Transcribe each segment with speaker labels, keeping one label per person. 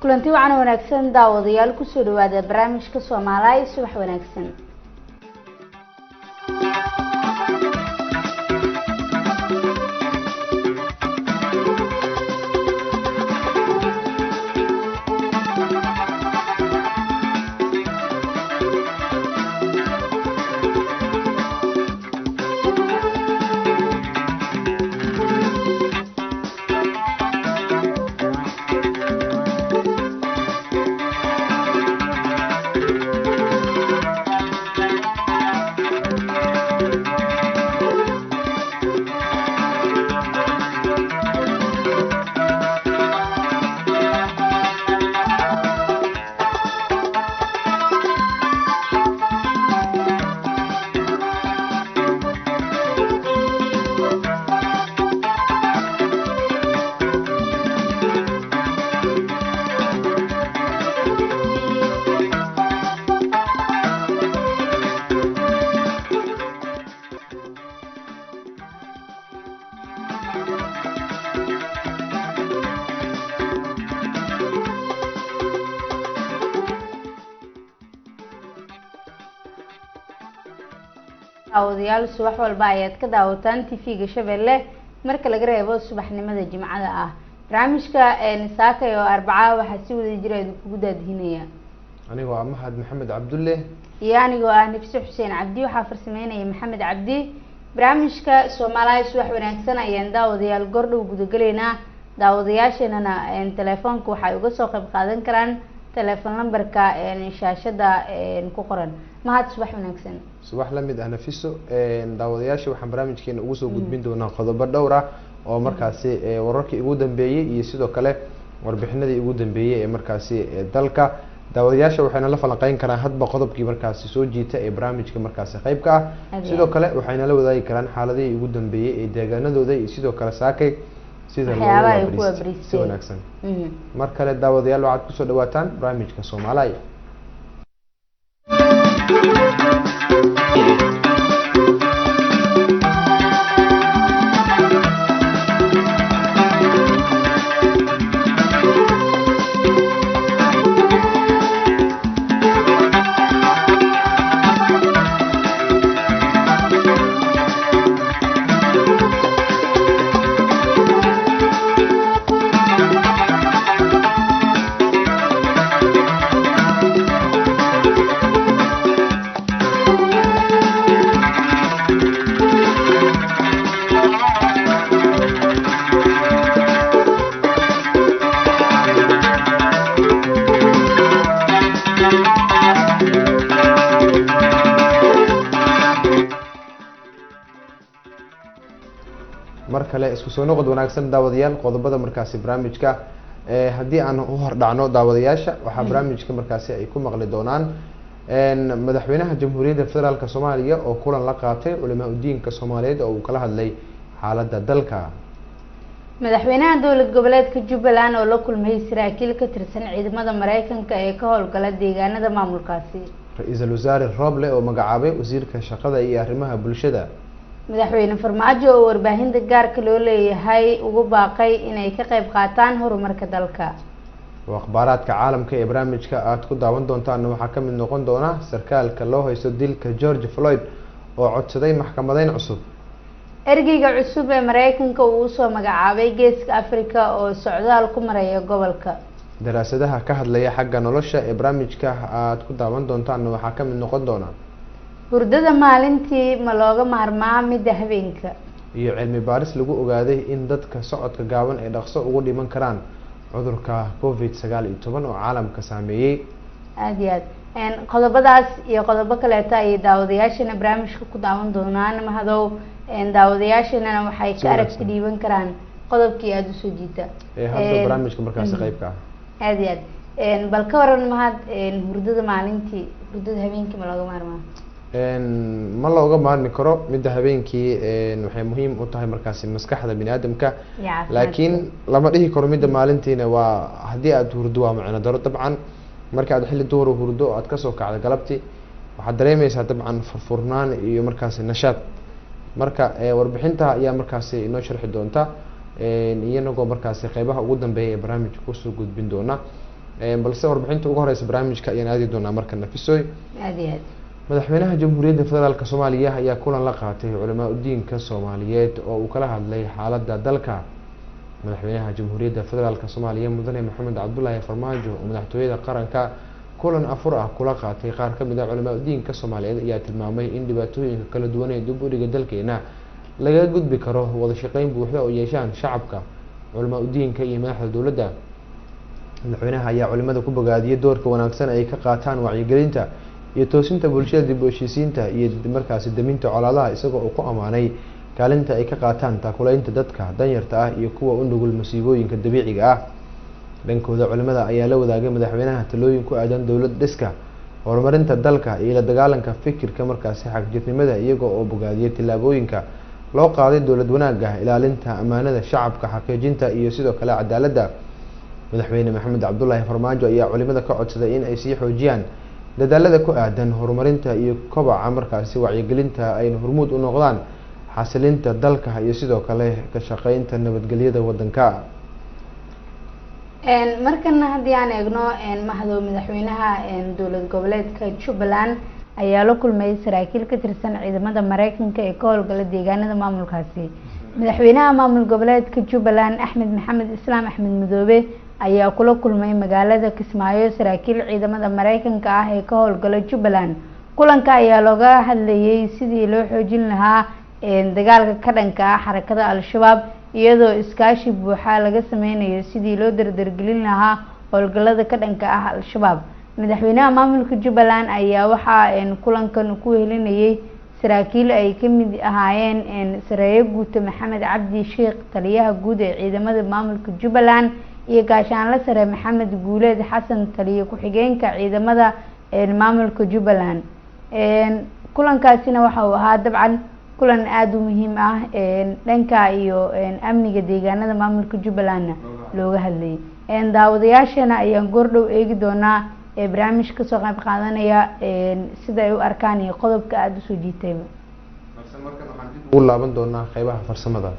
Speaker 1: Kulanti wacan wanaagsan daawadayaal, kusoo dhawaada barnaamijka Soomaaliya subax wanaagsan. Daawadayaal, subax walba ayaad ka daawataan TV-ga Shabeelle marka laga reebo subaxnimada Jimcada ah. Barnaamijka saakay oo Arbaca waxaa si wada jira idinkugu daadihinaya
Speaker 2: anigoo ah Mahad Maxamed Cabdulle
Speaker 1: iyo anigoo ah Nafise Xuseen Cabdi. Waxaa farsameynaya Maxamed Cabdi. Barnaamijka Soomaaliya subax wanaagsan ayaan daawadayaal gordhow gudagaleynaa. Daawadayaasheenana telefoonka waxay uga soo qayb qaadan karaan telefoon lambarka shaashada ku qoran. Mahad, subax wanaagsan.
Speaker 2: Subax lamid ah, Nafiso. Daawadayaasha waxaan barnaamijkeena ugu soo gudbin doonaa qodobo dhowr ah oo markaasi wararkii ugu dambeeyey iyo sidoo kale warbixinadii ugu dambeeyey ee markaasi dalka. Daawadayaasha waxayna la falanqeyn karaan hadba qodobkii markaasi soo jiita ee barnaamijka markaasi qeyb ka ah. Sidoo kale waxayna la wadaagi karaan xaaladihii ugu dambeeyey ee deegaanadooda iyo sidoo kale saakay sida loogu si wanaagsan. Mar kale daawadayaal, waxaad kusoo dhawaataan barnaamijka Soomaaliya. Mar kale isku soo noqod wanaagsan daawadayaal. Qodobada markaasi barnaamijka haddii aan u hordhacno daawadayaasha, waxaa barnaamijka markaasi ay ku maqli doonaan madaxweynaha Jamhuuriyadda Federaalk Soomaaliya oo kulan la qaatay culamaa udiinka Soomaaliyeed oo uu kala hadlay xaaladda dalka.
Speaker 1: Madaxweynaha dowlad goboleedka Jubbaland oo la kulmay saraakiil ka tirsan ciidamada Mareykanka ee ka howlgala deegaanada maamulkaasi.
Speaker 2: Ra-iisul wasaare Rooble oo magacaabay wasiirka shaqada iyo arrimaha bulshada.
Speaker 1: Madaxweyne Farmaajo oo warbaahinta gaarka loo leeyahay ugu baaqay inay ka qayb qaataan horumarka dalka.
Speaker 2: Akhbaaraadka caalamka ee barnaamijka aada ku daawan doontaana waxaa kamid noqon doona sarkaalka loo haysto dilka George Floyd oo codsaday maxkamadeyn cusub.
Speaker 1: Ergeyga cusub ee Mareykanka uu usoo magacaabay Geeska Africa oo socdaal ku maraya gobolka.
Speaker 2: Daraasadaha ka hadlaya xagga nolosha ee barnaamijka aada ku daawan doontaana waxaa kamid noqon doona
Speaker 1: hurdada maalintii ma looga maarmaa midda habeenka?
Speaker 2: Iyo cilmi baaris lagu ogaaday in dadka socodka gaaban ay dhaqso ugu dhiman karaan cudurka COVID-19 oo caalamka saameeyey.
Speaker 1: Aada iyo aad, qodobadaas iyo qodobo kaleeto ayay daawadayaashana barnaamijka ku daawan doonaan. Mahadow, daawadayaashanana waxay ka aragti dhiiban karaan qodobkii aada usoo jiita
Speaker 2: ee hadda barnaamijka markaasi qeybka ah.
Speaker 1: Aada iyo aad, bal ka waran Mahad, hurdada maalintii, hurdada habeenkii ma looga maarmaa?
Speaker 2: Ma looga maarmi karo. Midda habeenkii waxay muhiim u tahay markaasi maskaxda bini aadamka, laakiin lama dhihi karo midda maalintiina waa haddii aada hurdo waa macno daro. Dabcan marka aad xilli duhur hurdo aad kasoo kacdo galabtii, waxaad dareemeysaa dabcan furfurnaan iyo markaasi nashaad. Marka warbixinta ayaa markaasi inoo sharxi doonta, iyanagoo markaasi qeybaha ugu dambeeya ee barnaamijka kusoo gudbin doona. Balse warbixinta ugu horeysa barnaamijka ayaan aadi doonaa marka, Nafisoy.
Speaker 1: Aada iyo aad.
Speaker 2: Madaxweynaha Jamhuuriyadda Federaalk Soomaaliya ayaa kulan la qaatay culamaa udiinka Soomaaliyeed oo uu kala hadlay xaaladda dalka. Madaxweynaha Jamhuuriyadda Federaalk Soomaaliya Mudane Maxamed Cabdulaahi Farmaajo oo madaxtooyada qaranka kulan afur ah kula qaatay qaar kamid ah culamaa udiinka Soomaaliyeed ayaa tilmaamay in dhibaatooyinka kala duwan ee dib u dhiga dalkeena laga gudbi karo wada shaqeyn buuxda oo yeeshaan shacabka, culamaa udiinka iyo madaxda dowladda. Madaxweynaha ayaa culimada ku bogaadiyay doorka wanaagsan ay ka qaataan wacyigelinta iyo toosinta bulshada, dib u heshiisiinta iyo markaasi daminta colaadaha, isagoo uu ku ammaanay kaalinta ay ka qaataan taakuleynta dadka danyarta ah iyo kuwa u nugul masiibooyinka dabiiciga ah. Dhankooda, culimada ayaa la wadaagay madaxweynaha talooyin ku aadan dowlad dhiska, horumarinta dalka iyo la dagaalanka fikirka markaasi xagjirnimada, iyaga oo bogaadiyay tillaabooyinka loo qaaday dowlad wanaagga, ilaalinta ammaanada shacabka, xaqiijinta iyo sidoo kale cadaaladda. Madaxweyne Maxamed Cabdulaahi Farmaajo ayaa culimada ka codsaday in ay sii xoojiyaan dadaalada ku aadan horumarinta iyo kobaca markaasi wacyigelinta, ayna hormuud u noqdaan xasilinta dalka iyo sidoo kale ka shaqeynta nabadgelyada wadanka.
Speaker 1: Markana haddii aan eegno, mahdow, madaxweynaha dowlad goboleedka Jubbaland ayaa la kulmay saraakiil ka tirsan ciidamada Mareykanka ee ka howlgala deegaanada maamulkaasi. Madaxweynaha maamul goboleedka Jubbaland Axmed Maxamed Islaam Axmed Madoobe ayaa kula kulmay magaalada Kismaayo saraakiil ciidamada Mareykanka ah ee ka howlgala Jubbaland. Kulanka ayaa looga hadlayay sidii loo xoojin lahaa dagaalka ka dhanka ah xarakada Al-Shabaab, iyadoo iskaashi buuxa laga sameynayo sidii loo dardargelin lahaa howlgalada ka dhanka ah Al-Shabaab. Madaxweynaha maamulka Jubbaland ayaa waxaa kulankan ku helinayay saraakiil ay kamid ahaayeen sareeyo guuto Maxamed Cabdi Sheekh, taliyaha guud ee ciidamada maamulka Jubbaland, iyo gaashaanle sare Maxamed Guuleed Xasan, taliye ku-xigeenka ciidamada maamulka Jubbaland. Kulankaasina waxa uu ahaa dabcan kulan aada u muhiim ah, dhanka iyo amniga deegaanada maamulka Jubbalandna looga hadlayay. Daawadayaashana ayaan goordhow eegi doonaa ee barnaamij kasoo qayb qaadanaya sida ay u arkaan iyo qodobka aada usoo jiitayba.
Speaker 2: Balse markan waxaan dib ugu laaban doonaa qeybaha farsamada.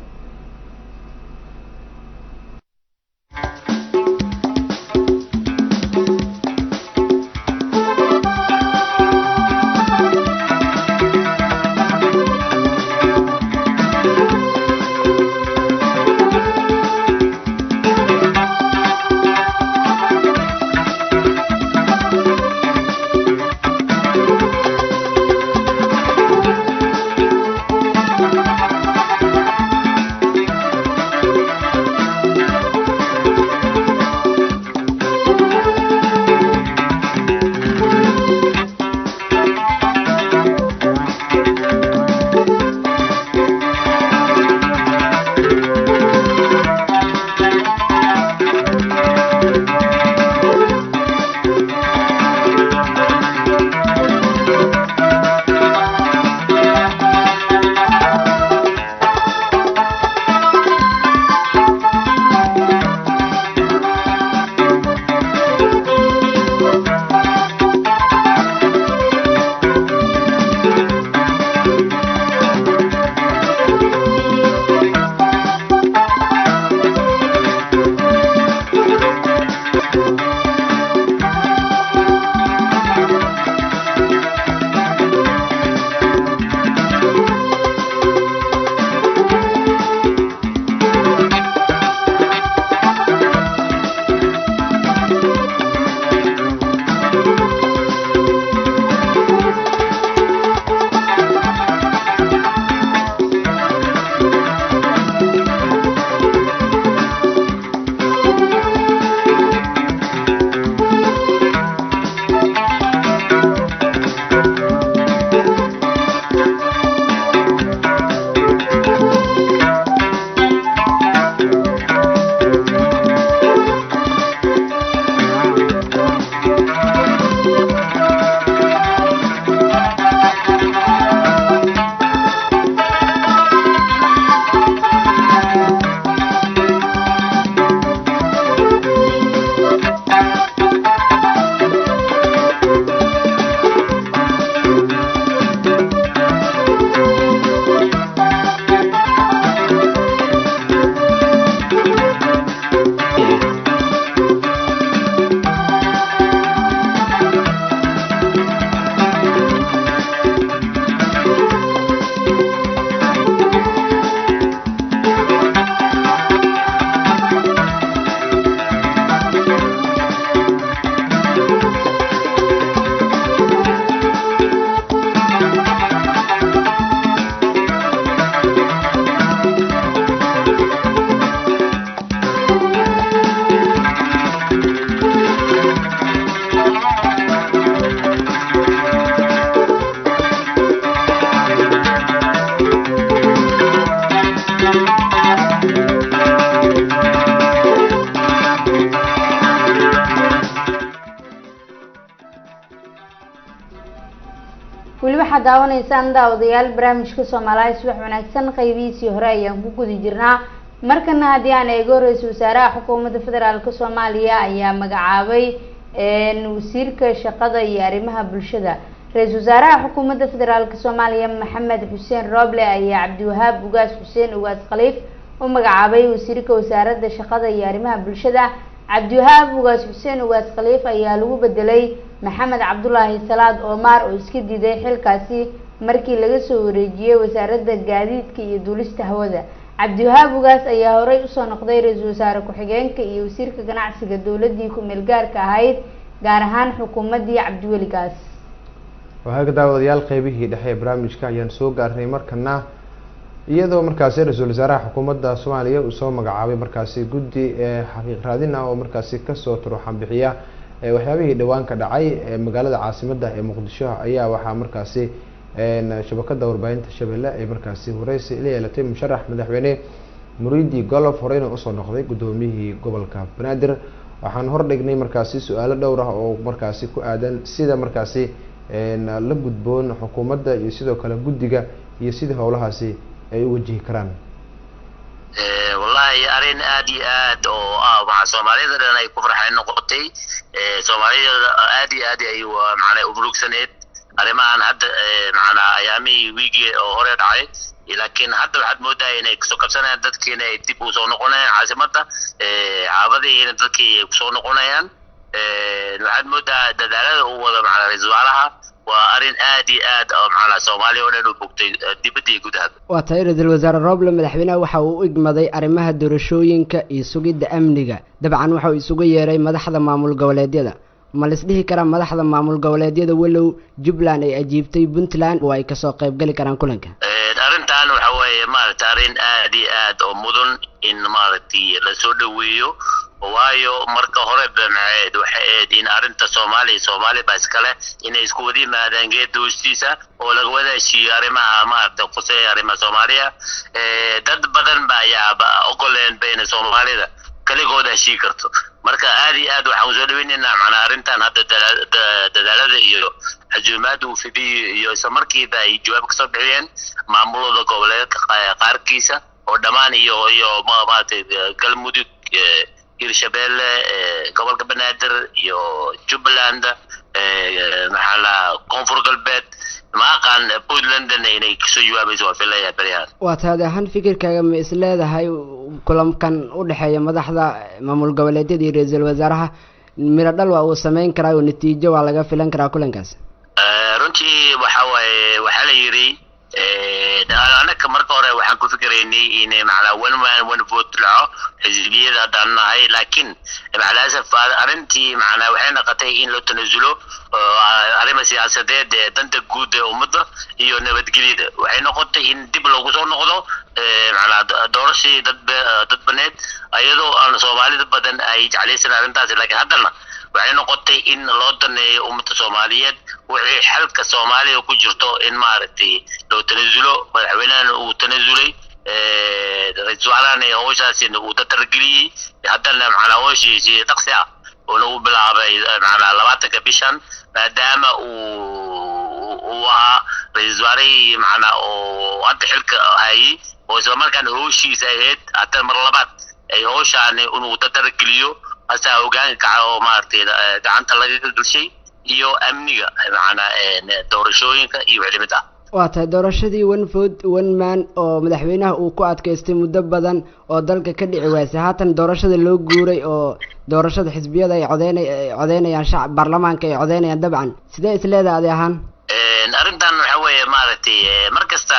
Speaker 1: Waxaad daawanaysaan daawadayaal barnaamijka Soomaaliya Subax Wanaagsan, qaybihiisii hore ayaan ku guda jirnaa. Markana haddii aan eego, ra-iisul wasaaraha xukuumadda federaalka Soomaaliya ayaa magacaabay wasiirka shaqada iyo arrimaha bulshada. Ra-iisul wasaaraha xukuumadda federaalka Soomaaliya Maxamed Xuseen Roble ayaa Cabdiwahaab Ugaas Xuseen Ugaas Khaliif u magacaabay wasiirka wasaaradda shaqada iyo arrimaha bulshada. Cabdiwahaab Ugaas Xuseen Ugaas Khaliif ayaa lagu bedelay Maxamed Cabdulaahi Salaad Omar oo iska diiday xilkaasi markii laga soo wareejiyey wasaaradda gaadiidka iyo duulista hawada. Cabdiwahaab Ugaas ayaa horey usoo noqday ra-iisul wasaare ku-xigeenka iyo wasiirka ganacsiga dowladii ku-meel gaarka ahayd, gaar ahaan xukuumaddii Cabdiweli Gaas.
Speaker 2: Waxaa daawadayaal, qeybihii dhexe ee barnaamijka ayaan soo gaarnay. Markana iyadoo markaasi ra-iisul wasaaraha xukuumadda Soomaaliya uu soo magacaabay markaasi guddi xaqiiq raadin ah oo markaasi kasoo turuxan bixiya waxyaabihii dhawaan ka dhacay magaalada caasimadda ee Muqdisho, ayaa waxaa markaasi shabakada warbaahinta Shabeelle ay markaasi wareysi la yeelatay musharax madaxweyne Muridi Golof, horeyna usoo noqday guddoomiyihii gobolka Banaadir. Waxaan hordhignay markaasi su-aalo dhowr ah oo markaasi ku aadan sida markaasi la gudboon xukuumadda iyo sidoo kale guddiga iyo sidii howlahaasi ay u wajihi karaan.
Speaker 3: Wallahi arrin aad iyo aad oo ah waxaa Soomaalida dhan ay ku farxeen noqotay. Soomaalida aad iyo aad ay macnaa u murugsaneed arrimahan hadda macnaa ayaamihii wiigii oo hore dhacay, laakiin hadda waxaad moodaa inay kasoo kabsanayaan dadkiina, ay dib usoo noqonayaan caasimadda, xaafadihiina dadkii ay kusoo noqonayaan. Waxaad moodaa dadaalada uu wado macnaa ra-iisul wasaaraha waa arrin aad iyo aad oo macnaa Soomaaliya oo dhan u bogtay, dibadda iyo gudaha.
Speaker 4: Waa tahay, ra-iisul wasaare Roble madaxweynaha waxa uu u igmaday arrimaha doorashooyinka iyo sugidda amniga. Dabcan waxa uu isugu yeeray madaxda maamul goboleedyada. Ma la isdhihi karaa madaxda maamul goboleedyada, walow Jubbaland ay ajiibtay, Puntland oo ay kasoo qaybgeli karaan kulanka?
Speaker 3: Arrintan waxa weeye maaragtay arrin aad iyo aad oo mudan in maaragtay lasoo dhaweeyo, waayo marka hore ba maxayd waxay ahayd in arrinta Soomaaliya, Soomaali baa iskale, inay isku wada yimaadaan geedda hoostiisa oo laga wada heshiiyo arrimaha maaragtay khuseeya arrimaha Soomaaliya. Dad badan ba ayaaba ogoleen ba inay Soomaalida kaligooda heshii karto. Marka aad iyo aad waxaan usoo dhaweynaynaa macnaa arrintan hadda dadaalada iyo xasuumaadda uu fidiyey iyo isla markiiba ay jawaab kasoo bixiyeen maamulada goboleedka qaarkiisa oo dhammaan iyo maaragtay Galmudug, Hirshabeelle, gobolka Banaadir iyo Jubbaland, maxaa la Koonfur Galbeed, ma aqaan Puntlandna inay kasoo jawaabayso waa filaya beryahan.
Speaker 4: Waa taadi ahaan fikirkaaga, ma is leedahay kulankan u dhexeeya madaxda maamul goboleedyada iyo ra-iisul wasaaraha miro dhal waa uu sameyn karaa oo natiijo waa laga filan karaa kulankaas?
Speaker 3: Runtii waxa waaye waxaa la yidhi anaka marka hore waxaan ku fikiraynay in macnaa one man one vote dhaco xisbiyada haddaan nahay, laakiin macalasaf arrintii macnaa waxay noqotay in loo tanasulo arrima siyaasadeed ee danta guud ee ummadda iyo nabadgelyada. Waxay noqotay in dib loogu soo noqdo macnaa doorashadii dadbaneed, iyadoo aan Soomaalida badan ay jeclaysan arrintaasi, laakiin haddana waxay noqotay in loo daneeyo ummadda Soomaaliyeed, wixii xalka Soomaaliya ku jirto in maaragtay loo tanasulo. Madaxweynahana uu tanasulay, ra-iisul wasaarahana hawshaasina uu tatargeliyey, haddana macnaa hawshiisi dhaqsi ah oona uu bilaabay macnaa 20-ka bishan, maadaama uu ahaa ra-iisul wasaarihii macnaa oo hadda xilka hayay oo islamarkaana hawshiisa ahayd haddana mar labaad ay hawshaani inuu tatargeliyo asaa hogaanka kaca oo maaragtay gacanta laga gelshay iyo amniga macnaa doorashooyinka iyo wixii lamid ah.
Speaker 4: Waa tahay, doorashadii one vote one man oo madaxweynaha uu ku adkaystay muddo badan oo dalka ka dhici waysay, haatan doorashada loo guuray oo doorashada xisbiyada ay codeynay ay codeynayaan, shacab baarlamaanka ay codeynayaan, dabcan sidee is leedahay adi ahaan?
Speaker 3: Arrintan waxa weeye maaragtay mar kasta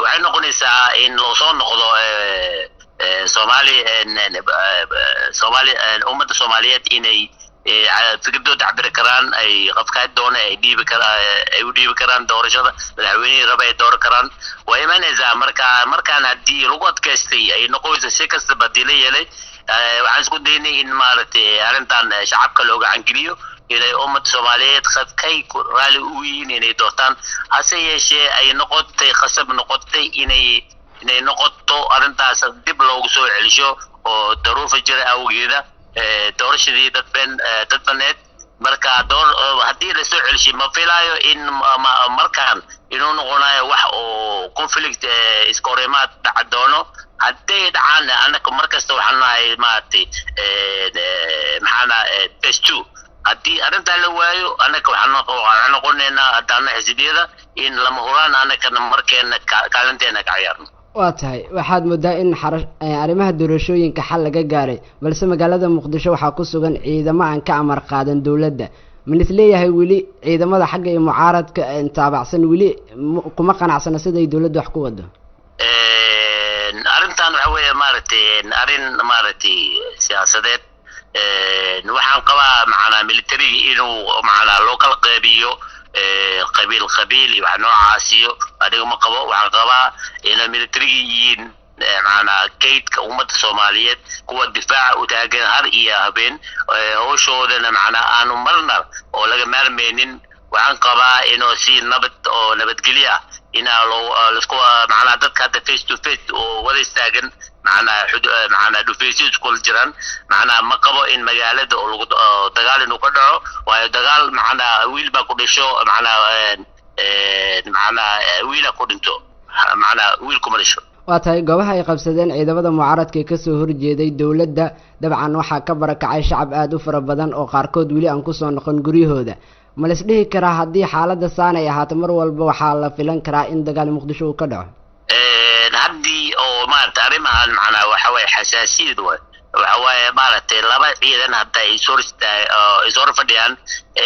Speaker 3: waxay noqonaysaa in loo soo noqdo Soomaali Soomaali ummadda Soomaaliyeed inay fikradooda cabiri karaan, ay qofkaa doona ay dhiibi kara ay u dhiibi karaan doorashada, madaxweynihii raba ay dooran karaan. Waa imanaysaa marka markaan haddii lagu adkaystay ay noqonayso si kastaba haddii la yeelay, waxaan isku daynay in maaragtay arrintan shacabka looga cangeliyo inay ummadda Soomaaliyeed qadkay raalli u yihiin inay doortaan, hase yeeshee ay noqotay khasab noqotay inay noqoto arrintaas dib loogu soo celisho oo daruufa jira awgeeda doorashadii dadbeen dadbaneed. Marka door haddii lasoo celishay, ma filaayo in markaan inuu noqonayo wax oo conflict, iskahorimaad dhaca doono. Hadday dhacaanna, annaka mar kasta waxaan nahay, maaragtay, maxaana phase two. Haddii arrintaa la waayo, annaka waxaan noqonaynaa, haddaana xisbiyada, in lama huraan annakana markeena kaalinteena ka ciyaarno.
Speaker 4: Waa tahay. Waxaad moodaa in xara arrimaha doorashooyinka xal laga gaaray, balse magaalada Muqdisho waxaa ku sugan ciidamo aan ka amar qaadan dowladda. Ma is leeyahay weli ciidamada xagga iyo mucaaradka taabacsan weli kuma qanacsana siday dowladda wax ku wado?
Speaker 3: Arrintan waxa weeye, maaragtay, arrin, maaragtay, siyaasadeed. Waxaan qabaa, macnaa, militariga inuu, macnaa, loo kala qeybiyo qabiil qabiil iyo wax noocaasiyo, aniga ma qabo. Waxaan qabaa inay militariga yihiin, macnaa, kaydka ummadda Soomaaliyeed, kuwa difaaca u taagan har iyo habeen, hawshoodana, macnaa, aanu marna oo laga maarmaynin. Waxaan qabaa inuu si nabad oo nabadgelyo ah inaa loo laisku, macnaa, dadka hadda face to face oo wada istaagan, macnaa, xud, macnaa, dhufeysyo iskula jiraan, macnaa, ma qabo in magaalada oo lagu dagaal inuu ka dhaco, waayo dagaal, macnaa, wiil baa ku dhisho, macnaa, wiila ku dhinto, macnaa, wiil kuma dhisho.
Speaker 4: Waa tahay. Goobaha ay qabsadeen ciidamada mucaaradka ee kasoo horjeeday dowladda, dabcan waxaa ka barakacay shacab aada u fara badan oo qaarkood weli aan kusoo noqon guryahooda. Ma la is dhihi karaa haddii xaaladda saan ay ahaato, mar walba waxaa la filan karaa in dagaal Muqdisho uu ka dhaco?
Speaker 3: Haddii oo, maaragtay, arrimahan, macnaa, waxa waaye xasaasiyad waay. Waxa waaye, maaragtay, laba ciidan hadda ay is hor is hor fadhiyaan,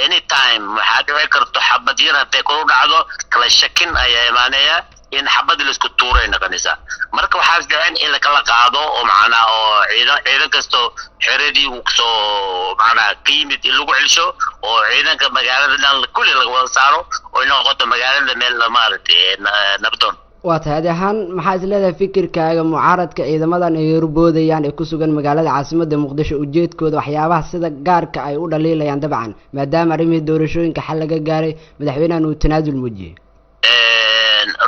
Speaker 3: anytime waxaa dhici karto xabad yar hadday kor u dhacdo, kala shakin ayaa imaanaya, in xabad laisku tuuray noqonaysaa. Marka waxaa fiican in lakala qaado oo, macnaa, oo ciidan kasto xeradii uu kasoo, macnaa, ka yimid in lagu celsho, oo ciidanka magaalada dhan kulli laga wada saaro, oo noqoto magaalada meel, maaragtay, nabdoon.
Speaker 4: Waa tahay. Adi ahaan maxaa is leedahay fikirkaaga, mucaaradka ciidamadan ay horboodayaan ee ku sugan magaalada caasimadda Muqdisho, ujeedkooda, waxyaabaha sida gaarka ay u dhaliilayaan, dabcan maadaama arrimihii doorashooyinka xal laga gaaray, madaxweynahan uu tanaasul muujiyey?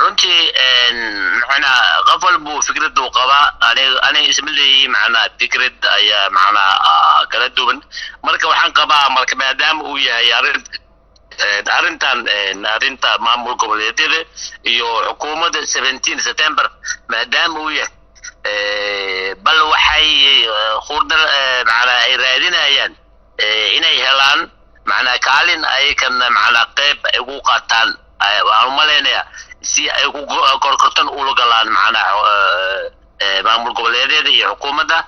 Speaker 3: Runtii, macnaa, qof walbu fikrad uu qabaa. Aniga isma leeyihi, macnaa, fikrad ayaa, macnaa, kala duwan. Marka waxaan qabaa, marka maadaama uu yahay arrintan arrinta maamul goboleedyada iyo xukuumadda 17 September, maadaama uu yahay, bal waxay khurda, macnaa, ay raadinayaan inay helaan, macnaa, kaalin ayakan, macnaa, qeyb ay ugu qaataan. Waxaan umalaynayaa si ay ku korkortan ula galaan, macnaa, maamul goboleedyada iyo xukuumadda.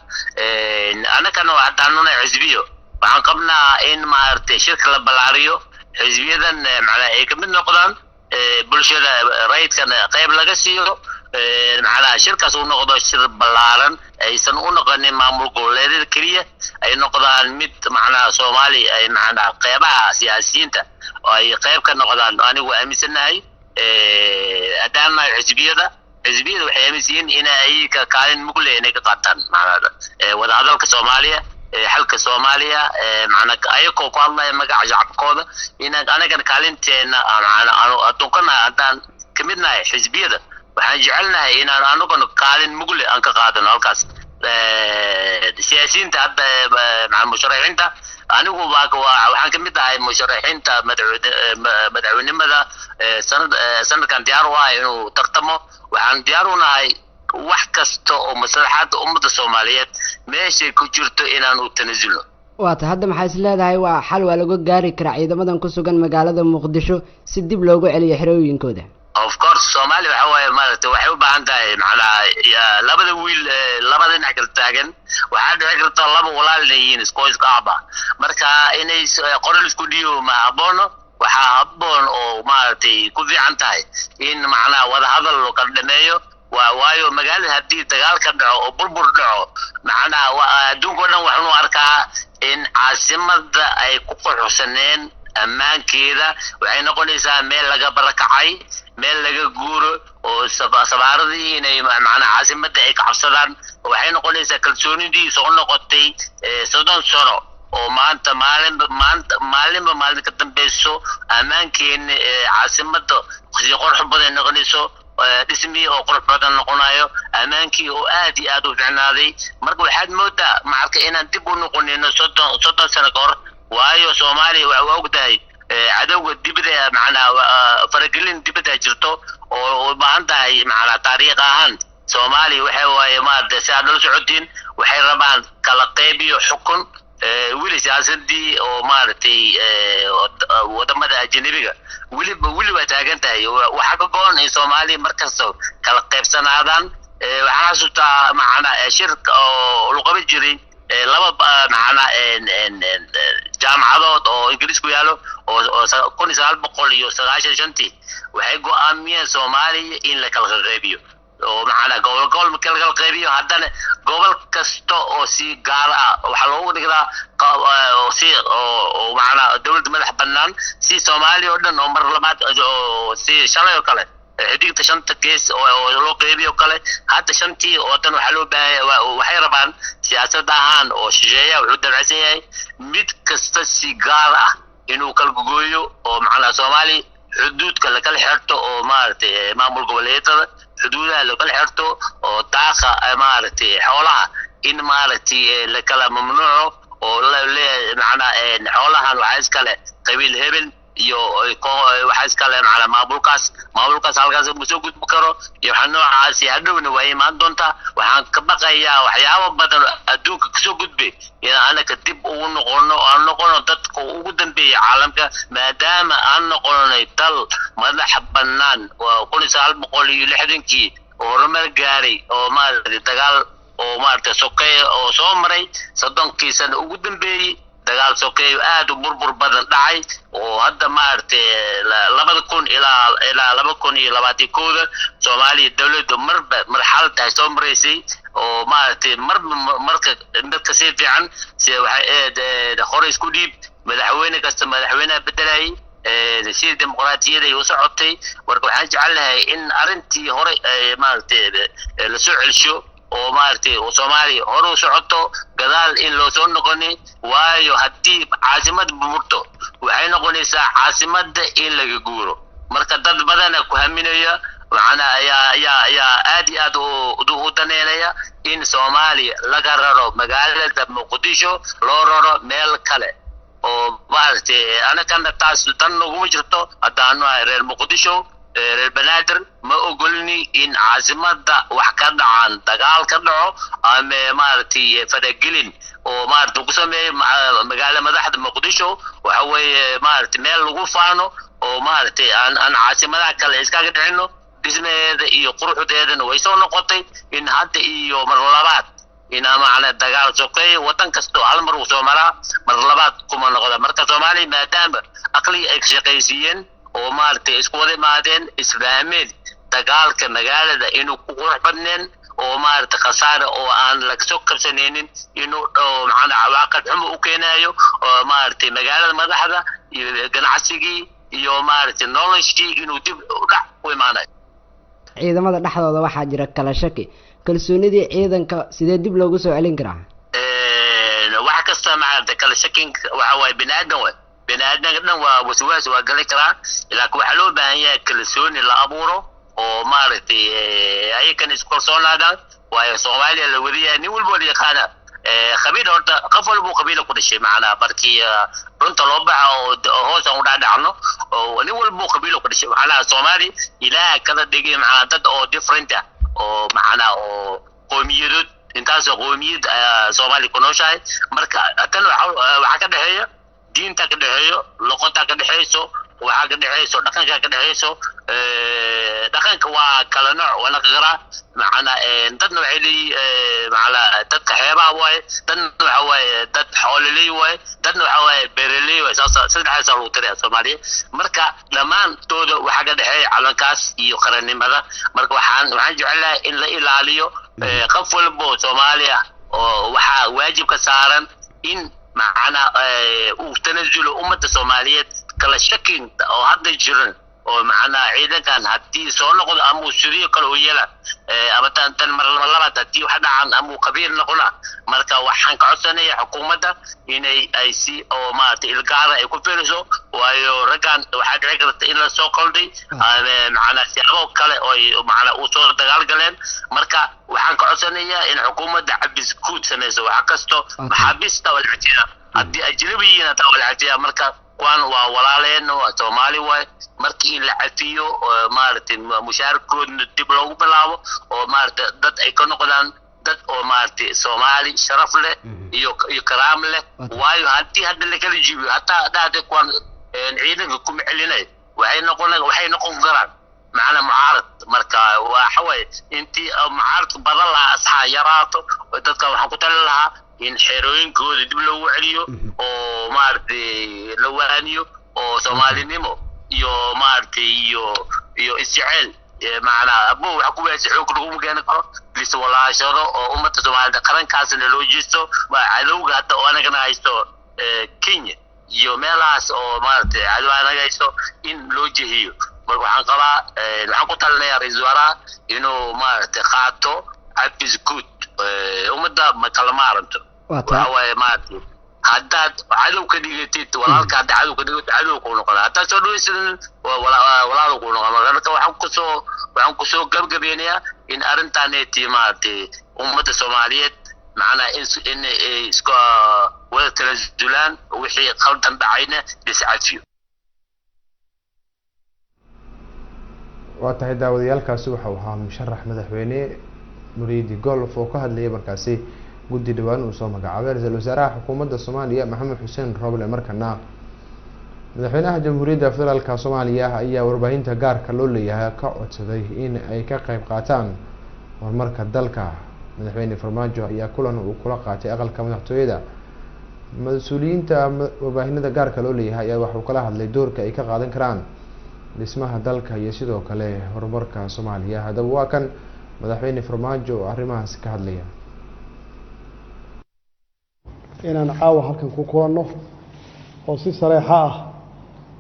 Speaker 3: Annagana haddaanuna xisbiyo, waxaan qabnaa in, maaragtay, shirka la ballaariyo, xisbiyadan, macnaa, ay kamid noqdaan, bulshada rayidkana qayb laga siiyo, macnaha, shirkaas uu noqdo shir ballaaran, aysan u noqonin maamul goboleedyada keliya, ay noqdaan mid, macnaha, Soomaaliya ay, macnaha, qeybaha siyaasiyiinta oo ay qayb ka noqdaan. Anigu waa aaminsanahay, haddaan nahay xisbiyada, xisbiyada waxay aaminsan yihiin in ayaga kaalin mugle inay ka qaataan, macnaha, wadahadalka Soomaaliya, xalka Soomaaliya, macnaa, ayagoo ku hadlaya magaca shacabkooda. Inaan anagana kaalinteena, macnaa, anu adduunkana haddaan kamid nahay xisbiyada, waxaan jecelnahay inaan anaguna kaalin mugle aan ka qaadano halkaas. Siyaasiyiinta hadda, macnaa, musharaxiinta, anigu waa waxaan kamid ahay musharaxiinta madaxweynimada sanadkan diyaar u ah inuu tartamo. Waxaan diyaar u nahay wax kasta oo maslaxadda ummadda Soomaaliyeed meeshay ku jirto inaan u tanasulno.
Speaker 4: Waa ta. Hadda maxaa is leedahay waa xal waa laga gaari karaa ciidamadan ku sugan magaalada Muqdisho si dib loogu celiyo xerooyinkooda?
Speaker 3: Of course, Soomaaliya waxa waaye, maaragtay, waxay u baahan tahay, macnaha, labada wiil, labada dhinac kala taagan, waxaa dhici karta laba walaal inay yihiin isku isku aaba. Marka inay qoral isku dhiibo ma haboono. Waxaa habboon oo, maaragtay, ku fiican tahay in, macnaha, wadahadal loo kala dhameeyo. Waa waayo magaalada haddii dagaal ka dhaco oo burbur dhaco, macnaha, adduunka o dhan waxaanu arkaa in caasimada ay ku quxusaneen ammaankeeda. Waxay noqonaysaa meel laga barakacay, meel laga guuro, oo sabaaradii inay, macnaha, caasimada ay ka cabsadaan. Waxay noqonaysaa kalsoonidii soo noqotay 30 sano oo maanta maalinba maanta maalinba maalin ka dambeyso ammaankeena caasimada si qurux badan noqonayso, dhismihii oo qurux badan noqonayo, ammaankii oo aad iyo aad u ficnaaday. Marka waxaad moodaa macarka inaan dib u noqonino 30 sano ka hor. Waayo Soomaaliya waa og tahay cadowga dibadda, macnaa faragelin dibadda jirto oo u baahan tahay, macnaa taariikh ahaan Soomaaliya waxay waaye maaragtay si aad nala socotiin, waxay rabaan kala qaybiyo xukun. Weli siyaasadii oo maaragtay wadamada ajnabiga weliba weli waa taagan tahay. Waxaa ka go-an in Soomaaliya markasta kala qaybsanaadaan. Waxaan xasuustaa macnaa shirka oo lagu qaban jiray laba macnaa jaamacadood oo Ingiriis ku yaalo oo 1995-tii waxay go-aamiyeen Soomaaliya in la kala qaybiyo oo macnaa gobol gobol marka la kala qaybiyo, haddana gobol kasta oo si gaar ah waxaa loogu dhigdaa oo si oo macnaa dowladda madax bannaan, si Soomaaliya oo dhan oo mar labaad oo si shalay oo kale xidigta shanta gees oo loo qeybiyo kale. Hadda shantii oo dhan waxaa loo baahaya, waxay rabaan siyaasad ahaan oo shisheeya wuxuu dabacsan yahay mid kasta si gaar ah inuu kala gooyo oo macnaa Soomaaliya xuduudka lakala xirto oo maaragtay maamul goboleedyada xuduudaha lakala xirto oo daaqa maaragtay xoolaha in maaragtay lakala mamnuuco oo leeyahay macnaa xoolahan waxaa iskale qabiil hebel iyo waxaa iskale macnaa maamulkaas halkaas ma soo gudbi karo iyo waxa noocaasi. Hadhowna waa imaan doontaa. Waxaan ka baqayaa waxyaabo badan oo adduunka kasoo gudbay in anaka dib ugu noqono, aan noqono dadka ugu dambeeyay caalamka, maadaama aan noqonay dal madax bannaan oo 1960-kii oo horumar gaaray oo maaragtay dagaal oo maaragtay sokeeye oo soo maray 30-kii sano ugu dambeeyey, dagaal sokeeyo aad u burbur badan dhacay oo hadda maaragtay 2000 ilaa 2021-da Soomaaliya dowladdu marba marxalad ay soo maraysay oo maaragtay marba marka marka si fiican si waxay hore isku dhiib, madaxweyne kasta madaxweynaha bedelayay, si dimuqraadiyada ay u socotay. Marka waxaan jecel lahay in arrintii hore maaragtay lasoo celsho oo maaragtay Soomaaliya hore u socoto, gadaal in loo soo noqoni. Waayo haddii caasimad burburto waxay noqonaysaa caasimadda in laga guuro. Marka dad badana ku haminaya macnaa ayaa aad iyo aad u daneynaya in Soomaaliya laga raro magaalada Muqdisho, loo raro meel kale oo maaragtay anakana taas tan naguma jirto. Haddaanu ahay reer Muqdisho, reer Banaadir, ma ogolni in caasimada wax ka dhacaan, dagaal ka dhaco ama maaragtay faragelin oo maaragtay lagu sameeyo magaala madaxda Muqdisho. Waxa weeye maaragtay meel lagu faano oo maaragtay aan caasimadaha kale iskaga dhicino. Dhismaheeda iyo quruxdeedana way soo noqotay in hadda iyo mar labaad ina macna dagaal sokeeye waddan kastoo hal mar uu soo maraa, mar labaad kuma noqda. Marka Soomaaliya maadaama aqliga ay ka shaqaysiiyeen oo maaragtay isku wada imaadeen, isfahmeen dagaalka magaalada inuu ku qurux badneen oo maaragtay khasaare oo aan laga soo qabsanaynin inuu oo macnaa cawaaqib xumo u keenayo oo maaragtay magaalada madaxda iyo ganacsigii iyo maaragtay noloshii inuu dib u dhac ku imaanayo.
Speaker 4: Ciidamada dhexdooda waxaa jira kala shaki. Kalsoonidii ciidanka sidee dib loogu soo celin karaa?
Speaker 3: Wax kasta maaragtay kala shakin waxa waaye bini aadan waay, bini aadanka dhan waa waswaas waa gali karaa, laakiin waxaa loo baahan yahay kalsooni la abuuro oo maaragtay ayakana isku kalsoonaadaan. Waayo Soomaaliya la wadayahay, nin walba la yaqaana qabiil. Horta qof walba uu qabiila ku dhashay, macnaa markii runta loo baxa oo hoos aan u dhacdhacno oo nin walba uu qabiila ku dhashay. Macnaha Soomaali Ilaah kala dhigay macnaa dad oo different ah oo macnaa oo qowmiyadood, intaasoo qowmiyad ayaa Soomaaliya ku nooshahay. Marka tan waxaa ka dhexeeya diinta ka dhexeeyo, luqada ka dhexeyso, waxaa ka dhexeyso dhaqanka ka dhexeyso. Dhaqanka waa kala nooc, waa la qaraa macnaa dadna waxay leeyihiin macnaa dadka xeebaha waaye, dadna waxa waaye dad xoololey waaye, dadna waxa waaye beeraley waaye. Saas saddexdaasa lagu tiriyaa Soomaaliya. Marka dhammaantooda waxaa ka dhexeeya calankaas iyo qarannimada. Marka waxaan jecelahay in la ilaaliyo. Qof walba oo Soomaaliya oo waxaa waajib ka saaran in macnaa uu tanazulo ummadda Soomaaliyeed kala shakin oo hadda jiran oo macnaa ciidankan haddii soo noqdo ama uu sidii kale u yeela ama tan mar labaad haddii wax dhacaan ama uu qabiil noqona. Marka waxaan ka codsanaya xukuumadda inay ay si oo maaragtay ilgaara ay ku fiiriso, waayo raggan waxaa dhici karta in la soo qalday ama macnaa siyaabo kale oo ay macnaa u soo dagaal galeen. Marka waxaan ka codsanayaa in xukuumadda cabis guud samayso wax kasto maxaabiista waa la cajiyaa. Haddii ajnabi yihiin hataa waa la cafiyaa. Marka kuwaan waa walaaleen, waa Soomaali waay. Marka in la cafiyo oo maaragtay mushaarkoodna dib loogu bilaabo oo maaragtay dad ay ka noqdaan dad oo maaragtay Soomaali sharaf leh iyo karaam leh. Waayo haddii hadda lakala jibiyo, hataa dhahde kuwaan ciidanka kuma celinay, waxay noqon karaan macnaa mucaarad. Marka waxa waaye intii mucaaradka badan lahaa asxaa yaraato. Dadka waxaan ku talin lahaa in xerooyinkooda dib loogu celiyo oo maaragtay la waaniyo oo Soomaalinimo iyo maaragtay iyo isjecel, macnaa abo waxa ku weesay xoog laguma keeni karo, lis walaashado oo ummadda Soomaalida qarankaasna loo jeesto. Waa cadowga hadda oo anagana haysto Kenya iyo meelahaas oo maaragtay cadow anaga haysto in loo jehiyo. Marka waxaan qabaa, waxaan ku talinayaa ra-iisul wasaaraha inuu maaragtay qaato cafis guud. Ummadda ma kala maaranto. Waxa waaye maaragtay haddaad cadow ka dhigatid walaalka, haddaad cadow ka dhigatid cadow kuu noqona, haddaad soo dhaweysid walaal kuu noqona. Marka waxaan kusoo gabgabeynayaa in arrintaneeti maaragtay ummadda Soomaaliyeed macnaa in ay iska wada tanasulaan, wixii khaldan dhacayna liscafiyo.
Speaker 2: Waa tahay daawadayaalkaasi waxau ahaa musharax madaxweyne Muriidi Golf oo ka hadlayay markaasi guddi dhowaan uu soo magacaabay ra-iisul wasaaraha xukuumadda Soomaaliya Maxamed Xuseen Roble. Markana madaxweynaha Jamhuuriyadda Federaalka Soomaaliya ayaa warbaahinta gaarka loo leeyahay ka codsaday in ay ka qeyb qaataan horumarka dalka. Madaxweyne Farmaajo ayaa kulan uu kula qaatay aqalka madaxtooyada mas-uuliyiinta warbaahinada gaarka loo leeyahay ayaa waxuu kala hadlay doorka ay ka qaadan karaan dhismaha dalka iyo sidoo kale horumarka Soomaaliya. Haddaba waa kan madaxweyne Farmaajo oo arrimahaas ka hadlaya.
Speaker 5: Inaan caawa halkan ku kulanno oo si sareexo ah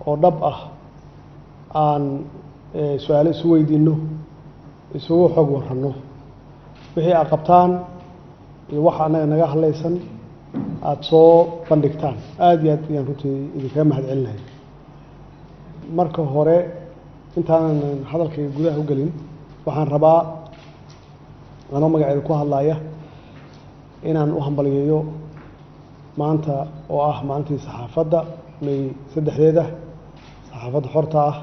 Speaker 5: oo dhab ah aan su-aalo isu weydiino, isugu xog waranno, wixii aad qabtaan iyo waxa annaga naga hadlaysan aada soo bandhigtaan, aada iyo aad ayaan runtii idinkaga mahad celinahay. Marka hore, intaanan hadalkayga gudaha u gelin, waxaan rabaa anoo magaceeda ku hadlaya inaan u hambalyeeyo maanta oo ah maalintii saxaafadda, May 3-deeda, saxaafadda xorta ah,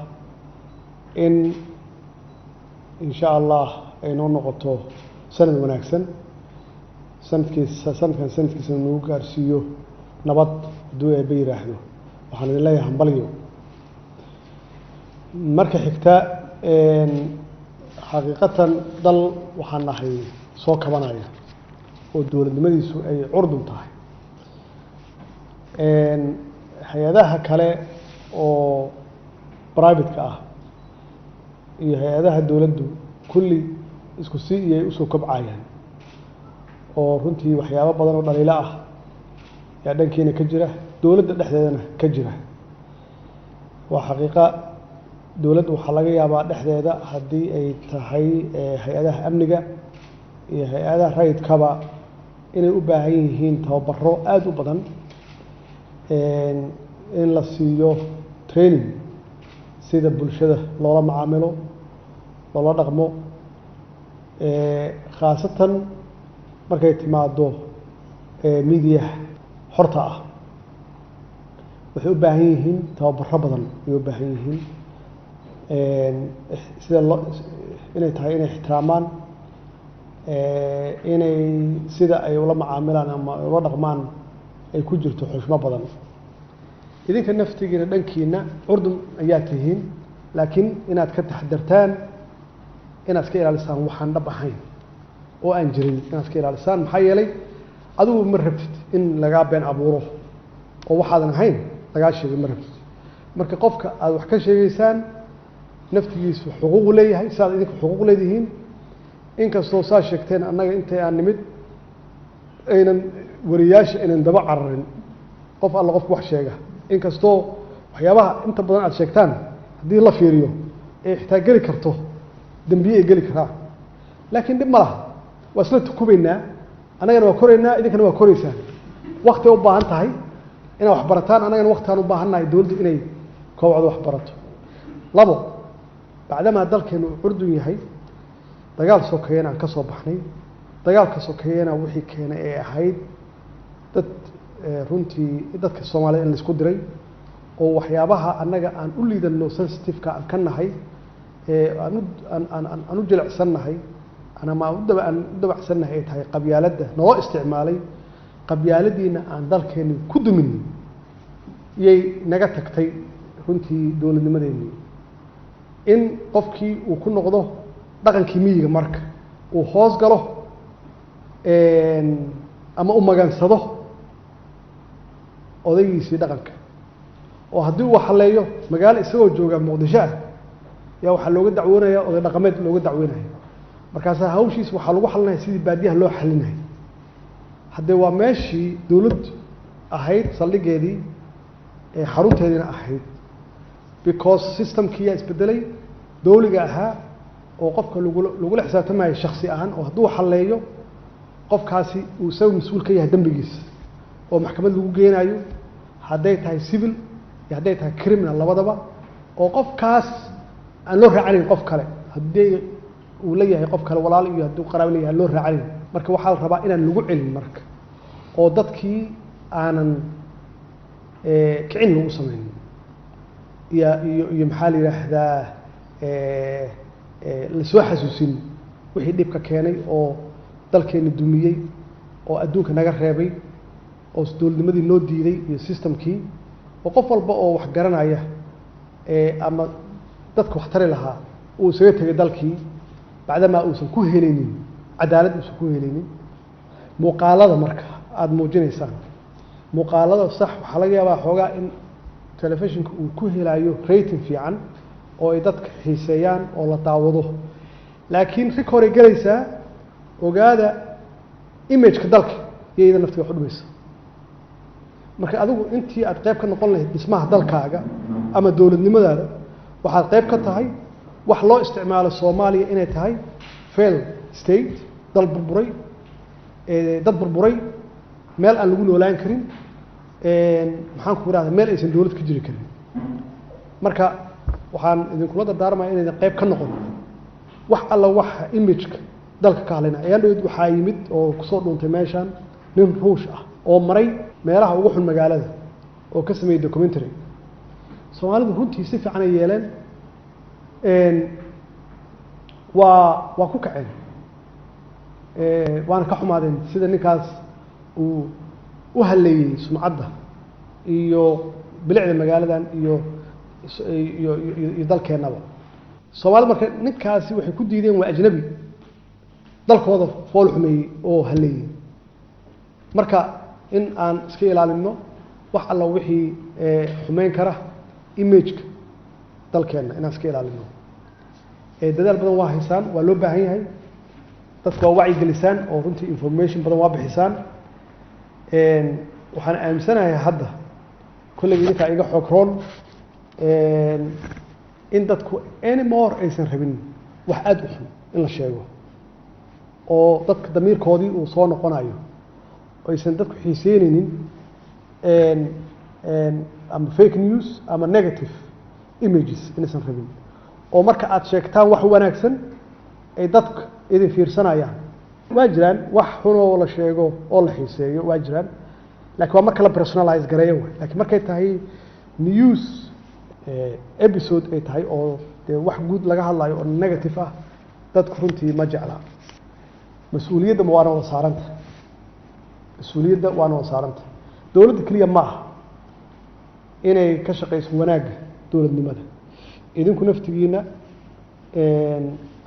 Speaker 5: in insha Allah ay noo noqoto sanad wanaagsan, sanadkiisa sanadkan sanadkiisa nagu gaarsiiyo nabad hadduu Eebbe yidhaahdo. Waxaan idin leeyahay hambalyo. Marka xigta, xaqiiqatan dal waxaan nahay soo kabanaya oo dowladnimadiisu ay curdun tahay. Hay-adaha kale oo private-ka ah iyo hay-adaha dowladdu kulli isku si iyay usoo kobcayaan, oo runtii waxyaabo badan oo dhaliilo ah yaa dhankiina ka jira, dowladda dhexdeedana ka jira. Waa xaqiiqa, dowladda waxaa laga yaabaa dhexdeeda haddii ay tahay hay-adaha amniga iyo hay-adaha rayidkaba inay u baahan yihiin tababaro aada u badan, in la siiyo training sida bulshada loola macaamilo, loola dhaqmo, khaasatan markay timaado miidiyaha xorta ah. Waxay u baahan yihiin tababaro badan ayay u baahan yihiin, sida loo inay tahay inay ixtiraamaan, inay sida ay ula macaamilaan ama ay ula dhaqmaan ay ku jirto xushmo badan. Idinka naftigiina dhankiina curdun ayaa tihiin, laakiin inaad ka taxadartaan, inaad iska ilaalisaan waxaan dhab ahayn oo aan jirin inaad iska ilaalisaan. Maxaa yeelay adigu ma rabtid in lagaa been abuuro oo waxaadan ahayn lagaa sheegay, ma rabtid. Marka qofka aada wax ka sheegeysaan naftigiisu xuquuqu leeyahay siaad idinka xuquuq leedihiin. Inkastoo saa sheegteen, annaga intay aan nimid aynan wariyaasha aynan daba cararin qof alla qofku wax sheega, inkastoo waxyaabaha inta badan aada sheegtaan haddii la fiiriyo ay xitaa geli karto dembiye ay geli karaan, laakiin dhib ma laha. Waa isla tukubaynaa, annagana waa koraynaa, idinkana waa koraysaan. Wakti ay u baahan tahay inaad wax barataan, annagana waktiaan u baahannahay dowladdu inay koobcdo wax barato. Labo, bacdamaa dalkeenu uu curdun yahay, dagaal sokeeyana aan ka soo baxnay, dagaalka sokeeyana wixii keenay ay ahayd dad Runtii dadka Soomaalida in laisku diray oo waxyaabaha annaga aan u liidanno, sensitive-ka aan ka nahay, aan u aan aan aan u jilicsannahay ama aan u daba aan u dabacsannahay ay tahay qabyaaladda naloo isticmaalay. Qabyaaladiina aan dalkeeni ku duminay iyay naga tagtay runtii dowladnimadeennii, in qofkii uu ku noqdo dhaqankii miyiga, marka uu hoos galo ama u magansado odaygiisii dhaqanka, oo haddii uu xalleeyo magaalo isagoo jooga Muqdisho ah, yaa waxaa looga dacwoonaya oday dhaqameed looga dacwoonaya. Markaasaa hawshiis waxaa lagu xalinaya sidii baadiyaha loo xalinaya. Haddee waa meeshii dowlad ahayd, saldhigeedii, xarunteediina ahayd, because systemkii yaa isbedelay dowliga ahaa oo qofka lagula xisaabtamayo shaksi ahaan, oo hadduu xalleeyo qofkaasi uu isaga mas-uul ka yahay dembigiisa oo maxkamad lagu geenayo, hadday tahay civil iyo hadday tahay criminal labadaba, oo qofkaas aan loo raacanayn qof kale, haddii uu la yahay qof kale walaal iyo hadduu qaraabo leeyahay aan loo raacanayn. Marka waxaa la rabaa inaan lagu celin marka oo dadkii aanan kicin lagu samaynin iyo maxaa la yidhaahdaa, lasoo xasuusin wixii dhibka keenay oo dalkeeni dumiyey oo adduunka naga reebay oo dowladnimadii noo diiday iyo systemkii, oo qof walba oo wax garanaya ama dadka wax tari lahaa uu isaga tegay dalkii, bacdamaa uusan ku helaynin cadaalad, uusan ku helaynin. Muuqaalada marka aada muujinaysaan, muuqaalada sax, waxaa laga yaabaa xoogaa in telefishinka uu ku helayo rating fiican oo ay dadka xiiseeyaan oo la daawado, laakiin record ay gelaysaa. Ogaada, imageka dalka iyo iyada naftiga wax u dhimaysa. Marka adigu intii aad qayb ka noqon lahayd dhismaha dalkaaga ama dowladnimadaada, waxaad qayb ka tahay wax loo isticmaalo Soomaaliya inay tahay fail state, dal burburay, dad burburay, meel aan lagu noolaan karin, maxaan ku irahda, meel aysan dowlad ka jiri karin. Marka waxaan idinkula dardaarmaya inaydan qayb ka noqon wax alla waxa imageka dalka ka hadlayna. Ayaan dhawed waxaa yimid oo kusoo dhuuntay meeshan nin Ruush ah oo maray meelaha ugu xun magaalada oo ka sameeyey documentary. Soomaalidu runtii si fiican ay yeeleen, waa ku kaceen, waana ka xumaadeen sida ninkaas uu u halleeyey sumcadda iyo bilicda magaaladan iyo dalkeennaba Soomaalida. Marka ninkaasi waxay ku diideen waa ajnabi dalkooda fool xumeeyey oo halleeyey. Marka in aan iska ilaalinno wax alla wixii xumeyn kara imageka dalkeenna, inaan iska ilaalino. Dadaal badan waa haysaan, waa loo baahan yahay. Dadka waa wacyi gelisaan oo runtii information badan waa bixisaan. Waxaan aaminsanahay hadda kollayga idinkaa iga xoog roon in dadku anymore aysan rabin wax aada u xun in la sheego, oo dadka damiirkoodii uu soo noqonayo, aysan dadku xiiseyneynin ama fake news ama negative images inaysan rabin, oo marka aada sheegtaan wax wanaagsan ay dadka idin fiirsanayaan. Waa jiraan wax xunoo la sheego oo la xiiseeyo, waa jiraan, lakin waa marka la personalize gareeyo way. Lakin markay tahay news episode ay tahay oo dee wax guud laga hadlayo oo negative ah, dadku runtii ma jecla. Mas-uuliyadda waana wada saaranta, mas-uuliyadda waana wada saaranta. Dowladda keliya ma aha inay ka shaqeyso wanaagga dowladnimada. Idinku naftigiina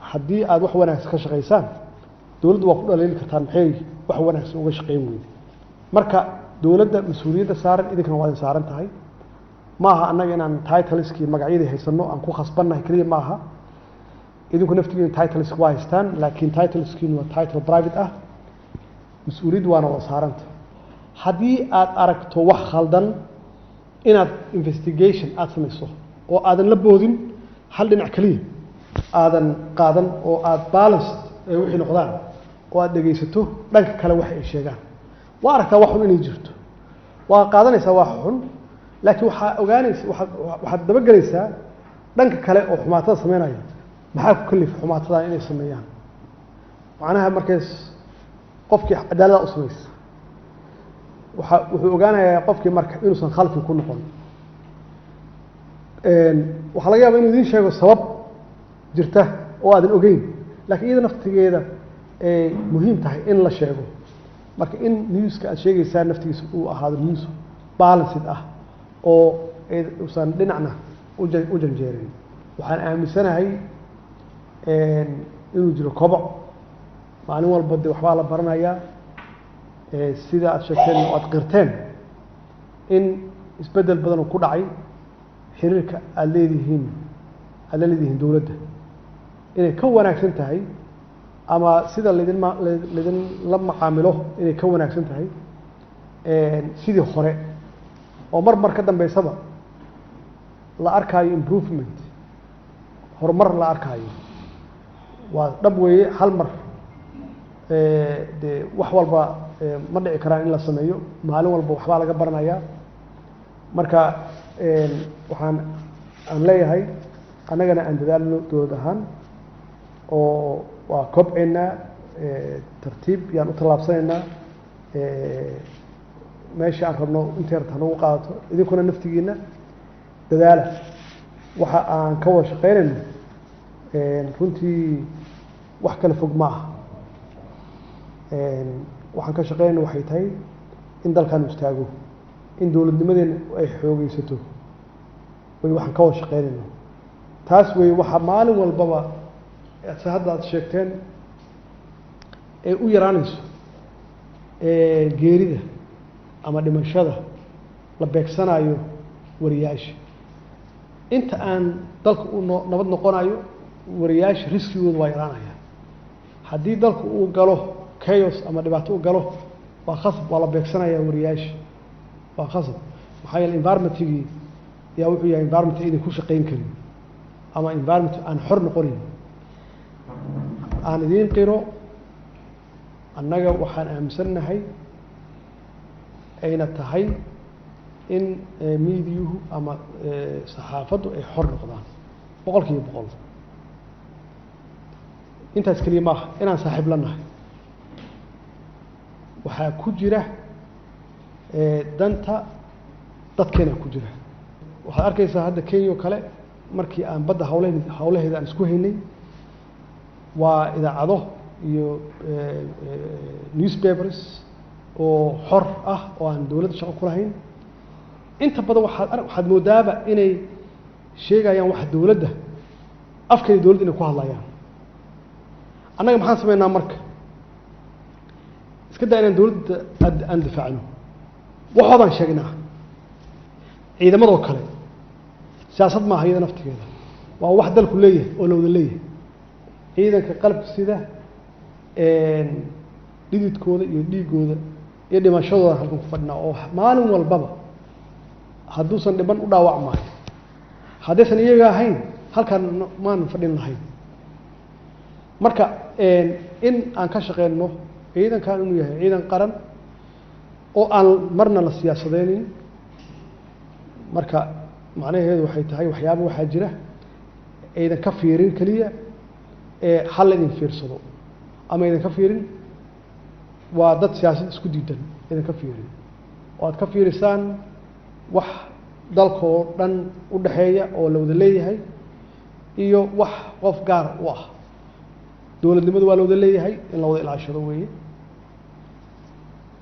Speaker 5: haddii aada wax wanaagsan ka shaqeysaan, dowladdu waa ku dhaliili kartaan, maxay wax wanaagsan uga shaqeyn weyde? Marka dowladda mas-uuliyadda saaran idinkana waa idin saaran tahay. Ma aha annaga inaan titleski magacyadii haysano aan ku khasbannahay keliya ma aha. Idinku naftigiina titleska waa haystaan, laakiin titleskiinu waa title private ah. Mas-uuliyaddu waana wada saaranta. Haddii aad aragto wax khaldan, inaad investigation aada samayso oo aadan la boodin hal dhinac keliya aadan qaadan, oo aada balanced ay wixii noqdaan, oo aada dhegaysato dhanka kale waxa ay sheegaan. Waa aragtaa wax xun inay jirto, waa qaadanaysaa wax xun, laakiin waxaa ogaanaysa, waxaad dabagelaysaa dhanka kale oo xumaatada sameynaya, maxaa ku kalifa xumaatadan inay sameeyaan? Macnaha markays qofkii cadaalada u samaysa. Waxa wuxuu ogaanayaa qofkii marka inuusan khalfi ku noqon. Waxaa laga yaabaa inuu idiin sheego sabab jirta oo aadan ogeyn, laakiin iyada naftigeeda ay muhiim tahay in la sheego. Marka in newska aad sheegaysaa naftigiisa uu ahaado news balanced ah oo uusan dhinacna u janjeerin. Waxaan aaminsanahay inuu jiro koboc maalin walba, dee waxbaa la baranayaa. Sida aad sheegteen oo aad qirteen in isbeddel badan oo ku dhacay xiriirka aada leedihiin, aada la leedihiin dowladda, inay ka wanaagsan tahay ama sida laydin ma laydinla macaamilo inay ka wanaagsan tahay sidii hore, oo mar mar ka dambeysaba la arkaayo improvement, horumar la arkaayo. Waa dhab weeye, hal mar dee wax walba ma dhici karaan in la sameeyo. Maalin walba waxbaa laga baranayaa. Marka waxaan aan leeyahay, annagana aan dadaalno dowlad ahaan oo waa kobceynaa, tartiib yaan u tallaabsanaynaa meesha aan rabno intay rabta hanagu qaadato. Idinkuna naftigiina dadaala. Waxa aan ka wada shaqeynayno runtii wax kala fog ma aha. Waxaan ka shaqeynayno waxay tahay in dalkan istaago, in dowladnimadeena ay xoogeysato way. Waxaan ka wada shaqeynayno taas wey. Waxaa maalin walbaba se hadda aad sheegteen ee u yaraanayso geerida ama dhimashada la beegsanayo wariyaasha. Inta aan dalka u no nabad noqonayo, wariyaasha riskigooda waa yaraanaya. Haddii dalku uu galo chaos ama dhibaato u galo, waa khasab, waa la beegsanaya wariyaasha, waa khasab. Maxaa yeele environmentigii yaa wuxuu yahay environment aydan ku shaqayn karin ama environment aan xor noqonayn. Aan idiin qiro, annaga waxaan aaminsannahay ayna tahay in miidiyuhu ama saxaafaddu ay xor noqdaan 100%. Intaas keliya maaha inaan saaxiib la nahay, waxaa ku jira danta dadkeena ku jira. Waxaad arkaysaa hadda Kenya oo kale, markii aan badda hawlaheen hawlaheeda aan isku haynay, waa idaacado iyo newspapers oo xor ah oo aan dowladda shaqo ku lahayn. Inta badan waxaad moodaaba inay sheegayaan waxa dowladda afkeeda, dowladda inay ku hadlayaan. Annaga maxaan sameynaa marka? Iska daa inaan dowladda aan difaacno, waxoodaan sheegnaa. Ciidamadoo kale siyaasad maaha iyada naftigeeda, waa wax dalku leeyahay oo la wada leeyahay. Ciidanka qalabka sida dhididkooda iyo dhiigooda iyo dhimashadooda halkan ku fadhinaa, oo maalin walbaba hadduusan dhiban u dhaawac maayo. Haddaysan iyaga ahayn, halkaan maanu fadhin lahayn. Marka in aan ka shaqeyno ciidankan inuu yahay ciidan qaran oo aan marna la siyaasadeynin. Marka macnaheedu waxay tahay waxyaaba waxaa jira aydan ka fiirin keliya ee hal idin fiirsado ama aydan ka fiirin waa dad siyaasad isku diidan, aydan ka fiirin oo aad ka fiirisaan wax dalkoo dhan u dhexeeya oo la wada leeyahay iyo wax qof gaar u ah. Dowladnimadu waa la wada leeyahay, in la wada ilaashado weeye.